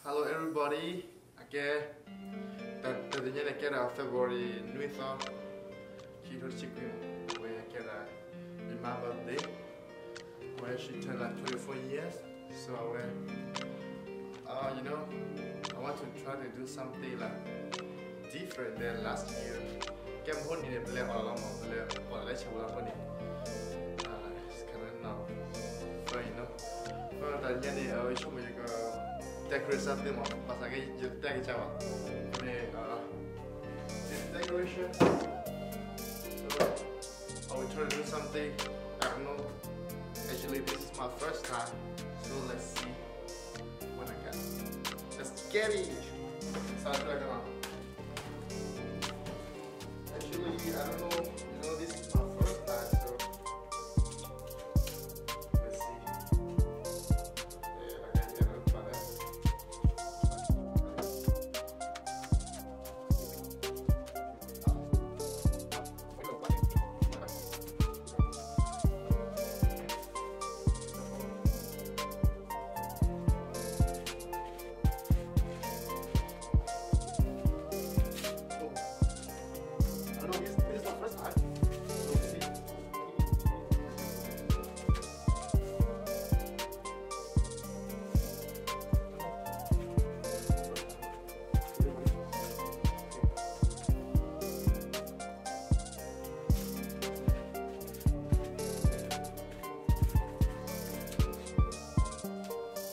Hello everybody. အကဲ တ တနံၤညါန့ၣ် ကဲဒၣ် February နွံသီ ခံကထိတဆံခွံ အဝဲကဲဒၣ် ယမါ birthday. အဝဲ she turned like twenty-four years. So အဝဲ uh, you know, I want to try to do something like different than last year. ကဲမဟိန့ၣ် ပလဲၤအီၣ်လီၤမး ပလဲၤအီၣ်လၢဆၢဝဲအဃိန့ၣ် it's kind of not fun, you know. တနံၤညါန့ၣ် အဝဲဆိကမိၣ်ယက decorate something မး ဘၣ်ဆၣ်ကဲ ယတတဲကစၢ်ဘၣ် န့ၣ် this decoration. So I will try to do something. I don't know. Actually, this is my first time. So let's see what I got. Let's get it. Sounds like, uh, actually, I don't know. You know, this is my first time, so let's see. Yeah, I got it.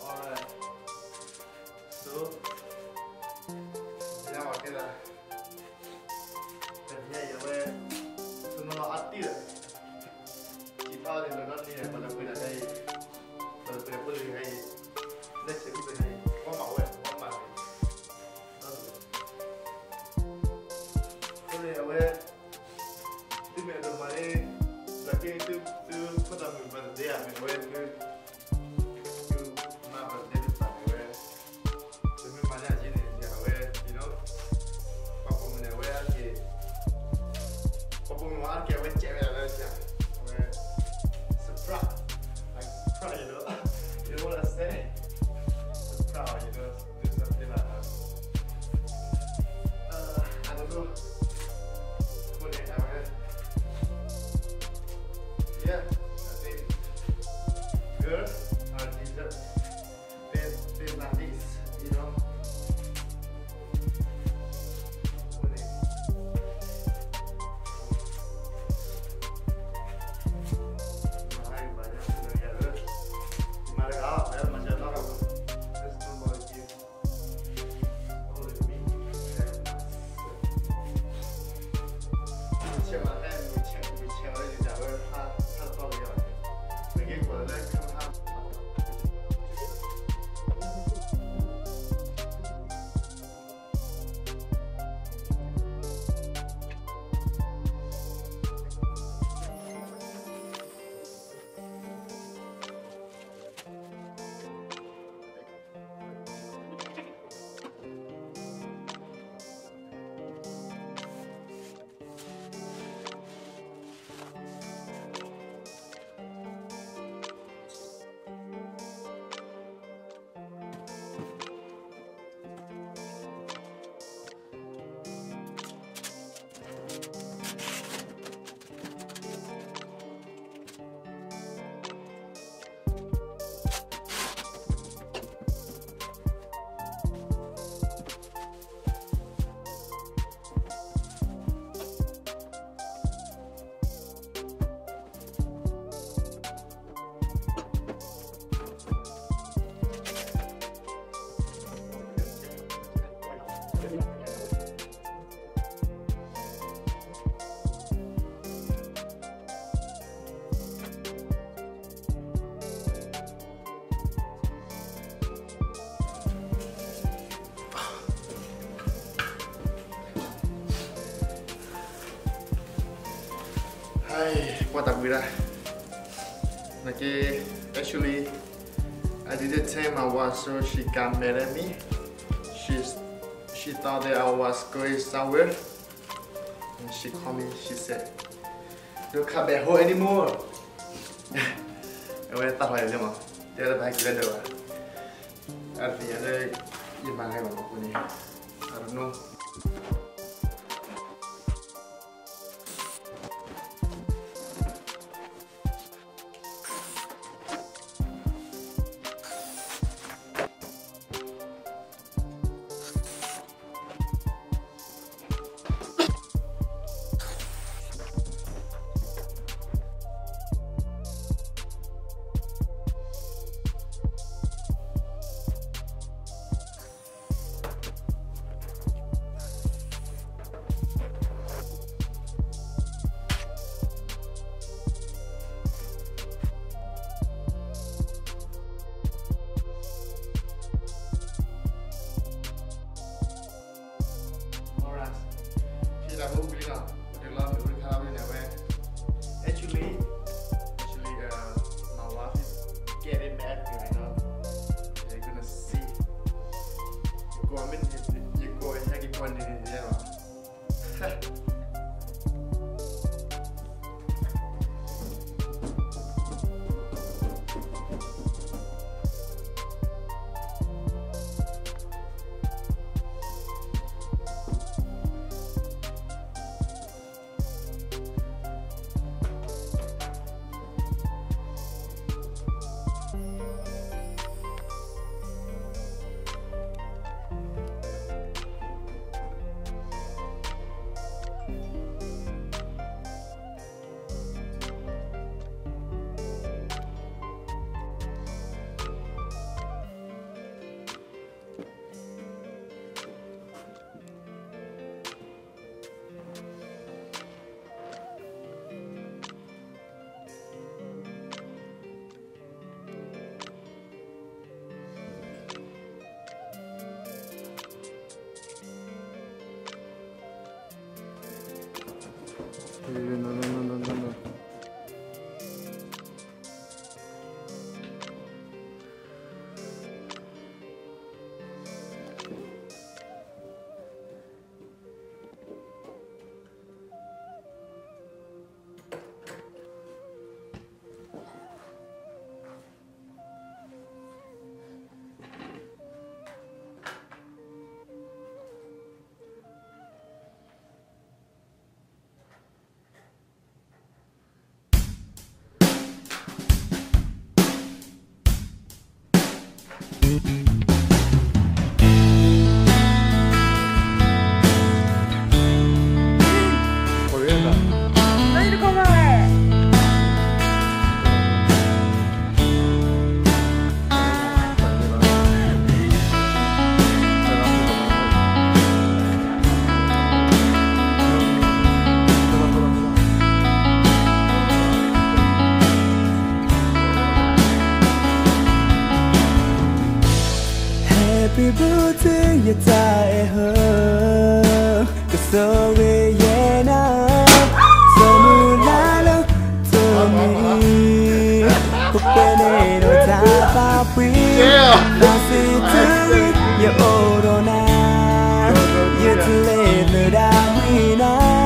Alright. So, ညါဝဲကဲဒၣ် တနံၤညါအံၤအဝဲ တနီၤနီၤအါတံၢ်ဒီး စံးထီၣ်န့ၣ် လီၤဒီးန့ၣ် ပှၤလၢပှ့ၤဒၣ်ခဲအံၤ ပှၤလၢပှ့ၤဒၣ်ဖိလံၤခဲအံၤ လၢဆဲးဘုၣ်ခဲအံၤ ပှၤမၤဝဲ ပှၤမၤန့ၣ် အဃိန့ၣ် အဝဲ သုမ့ၢ်အဲၣ်ဒိးမၤန့ၣ် သနာ်က့ သု သုဖိသၣ်မုၣ် birthday ဧါ မ့ၢ်အဝဲ သု သုမါ birthday တဖၣ်န့ၣ်ဝဲ သုမ့ၢ်မၤန့ၢ်အီၤက့န့ၣ် အဝဲ you know ပှၤပိာ်မုၣ်န့ၣ် အဝဲအါတက့ၢ် ပှၤပိာ်မုၣ်မၤအါတက့ၢ် အဝဲစဲးဝဲဒၣ်လၢဆဲး အဝဲ surprise, like surprise, you know, you know what I say? Surprise, you know, do something like that. Uh, I don't know. What the hell, man? Yeah, I think girls are deserve things, things like this, you know. What the Hi, ကွၢ်တၢ်ဘှံးဒၣ် နက့ actually, I didn't tell my wife, so she got mad at me. She, she thought that I was going somewhere. And she called me, she said, "Don't come back home anymore." အဝဲသးထီၣ်ယၤလၢမး တဲလၢပဟဲက့ၤလၢဒၢးဘၣ် အသ့ၣ်ညါလၢ ယမၤလဲၤဘၣ်မၢ်အဃိန့ၣ်, I don't know. Alright. ဖဲလၢပအိၣ်ဘှံးလီၤ, ပတလီၤမ့ၢ်အိၣ်တခါလီၤန့ၣ် အဝဲ, actually, actually, uh, my wife is getting mad at me right now. You're gonna see. ယကိးမ့ၢ်, ယကိး, ယဟဲက့ၤကိးန့ၣ်န့ၣ်လီၤ. Happy birthday ယတၢ်အဲၣ်ဟၢ, ကဆိၣ်ဂ့ၤယဲနၤ, ဆိမိၣ်လၢ်လၢတမံၤ, ပှဲၤန့ၢ်ဒီးတၢ်သးဖှံ, လၢစံးတရံး ယအိၣ်ဒီးနၤ, ယတလဲၤသဒၣ်ဝံၤနၤ,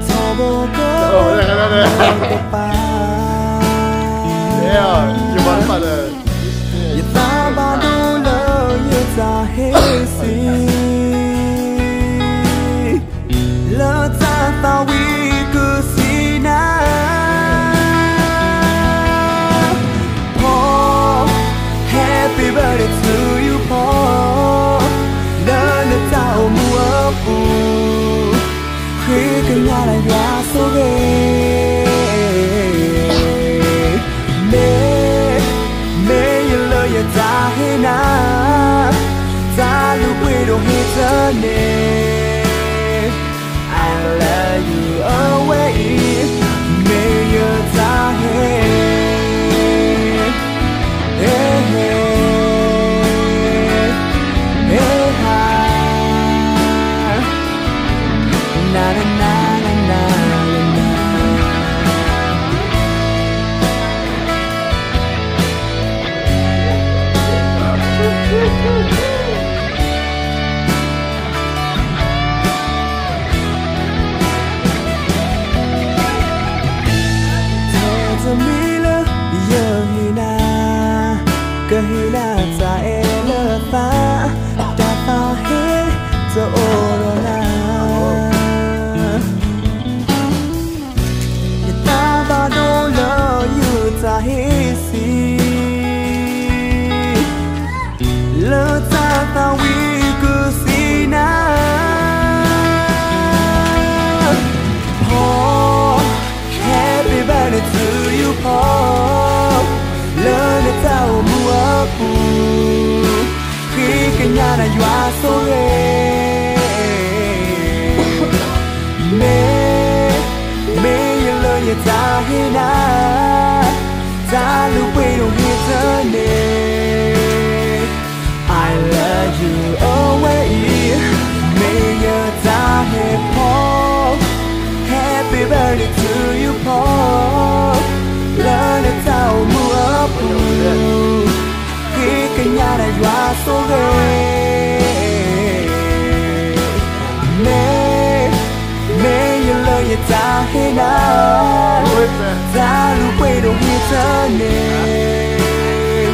ထီဘိကီၢ် ပပၢ် ယသးဘၣ်ဒိလၢယတၢ်ဟ့ၣ်ဆံး, လၢတၢ်သးဝံၣ်ကစံးနၤ, ဖီ, Happy birthday to you ဖီ, လၢနတၢ်အိၣ်မူအပူၤ ဃ့ကညးလၢယွၤဆိၣ်ဂ့ၤ, မ့ၢ်, မ့ၢ်ယလၢယတၢ်ဟ့ၣ်နၤ, တၢ်လုၢ်ပှ့ၤဒိၣ်ဟ့ၣ်တန့ၢ်, I love you always, မ့ၢ်ယတၢ်ဟ့ၣ် Happy ဆိၣ်ဂ့ၤ, မ့ၢ်, မ့ၢ်ယလၢယတၢ်ဟ့ၣ်နၤ, တၢ်လုၢ်ပှ့ၤဒိၣ်ဟ့ၣ်တန့ၢ်, I love you အဝဲအံၤ, မ့ၢ်ယတၢ်ဟ့ၣ်ဖီ, Happy birthday to you ဖီ, လၢနတၢ်အိၣ်မူအပူၤ ဃ့ကညးတၢ်ယွၤဆိၣ်ဂ့ၤ, မ့ၢ်, မ့ၢ်ယလၢယတၢ်ဟ့ၣ်နၤ, တၢ်လုၢ်ပှ့ၤဒိၣ်ဟ့ၣ်တန့ၢ်,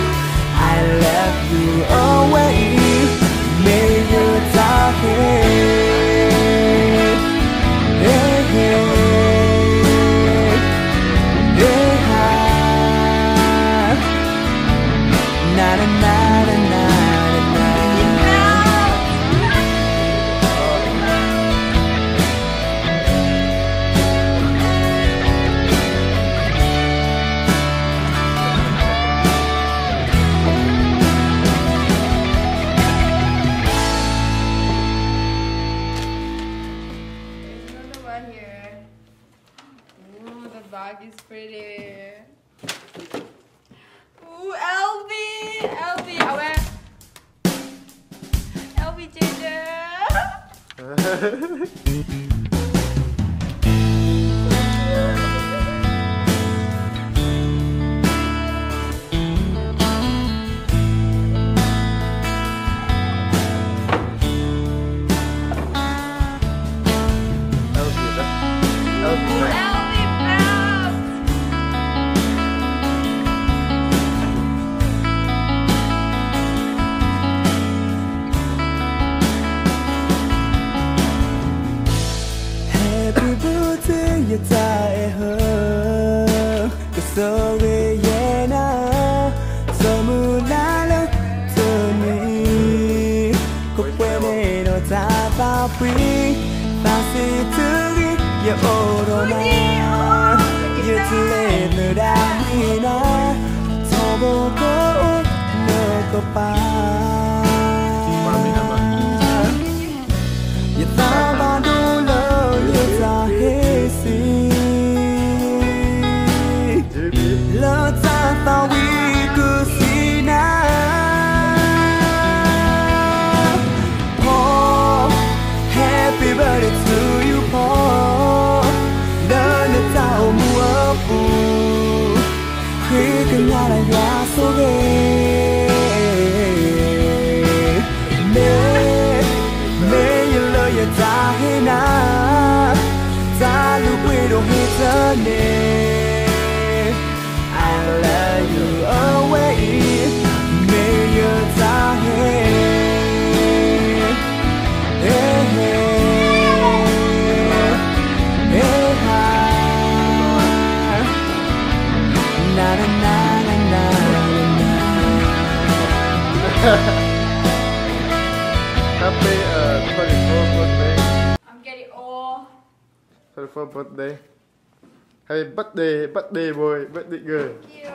I love you အဝဲအံၤ, မ့ၢ်ယတၢ်ဟ့ၣ် There's another one here. Ooh, the bag is pretty. Ooh, L V, L V, အဝဲ, L V J J. Happy birthday ယတၢ်အဲၣ်ဟၢ, ကဆိၣ်ဂ့ၤယဲနၤ, ဆိမိၣ်လၢ်လၢတနံၤ, ကပှဲၤန့ၢ်ဒီးတၢ်သးဖှံ, သးစံးတဂ့ၤ ယအိၣ်ဒီးနၤ, ယတလဲၤနုာ်ဒၣ်မ့ၢ်နၤ, ထီဘိကအိၣ်လၢကပၤ ယသးဘၣ်ဒိလၢယတၢ်ဟ့ၣ်ဆံး, လၢတၢ်သးဝံၣ်ကစံးနၤ, ဖီ, Happy birthday to you ဖီ, လၢနတၢ်အိၣ်မူအပူၤ ဃ့ကညးတၢ်ယွၤဆိၣ်ဂ့ၤ, မ့ၢ်, မ့ၢ်ယလၢယတၢ်ဟ့ၣ်နၤ, တၢ်လုၢ်ပှ့ၤဒိၣ်ဟ့ၣ်တန့ၢ်, I love you အဝဲအံၤ, မ့ၢ်ယတၢ်ဟ့ၣ် Happy uh, twenty-fourth birthday. I'm getting old. Twenty-fourth birthday. Happy birthday, birthday boy, birthday girl. Thank you.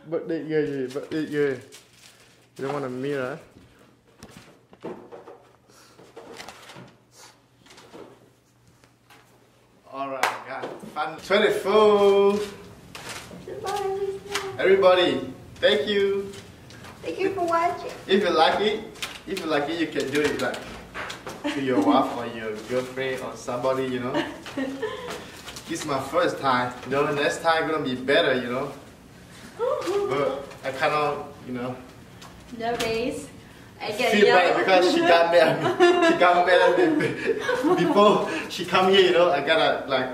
Birthday girl, birthday girl. You don't want a mirror? All right, guys. Fun. Twenty-four. Goodbye, everyone. Everybody, thank you. Thank you for watching. If you like it, if you like it, you can do it like to your wife or your girlfriend or somebody, you know. It's my first time. You know, next time gonna be better, you know. But I kind of, you know, nervous. I get feel bad because she got mad at me. She got mad at me before she come here, you know. I gotta like.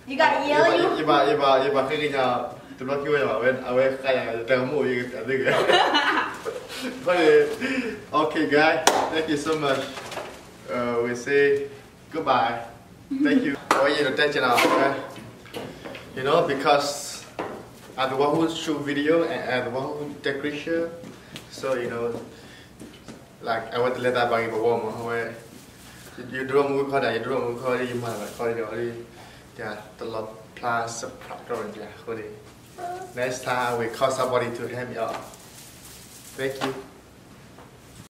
You got yellow. ယဘၣ်, ယဘၣ်, ယဘၣ်ဃ့ကညး, တဘျီခံဝဲ, အဝဲ, အဝဲဃါယၤ, တၢ်မူယကတၢ်သ့ၣ်ကဲ. Okay, guys, thank you so much. Uh, we say goodbye. Thank you. အဝဲယတတဲကနၤ, you know, because I'm the one who shoot video and I'm the one who decoration. So, you know, like, အဝဲတလဲၤတၢ်ဘၣ်ဂ့ၤဘၣ်ဝီမး, အဝဲ, ယဒိၣ်မူခီဒၣ်, ယဒိၣ်မူခီဒ်, ယမၤလၢခီဒ်, တလီၤဖျါ surprise အဃိန့ၣ်, next time I will call somebody to help me out. Thank you.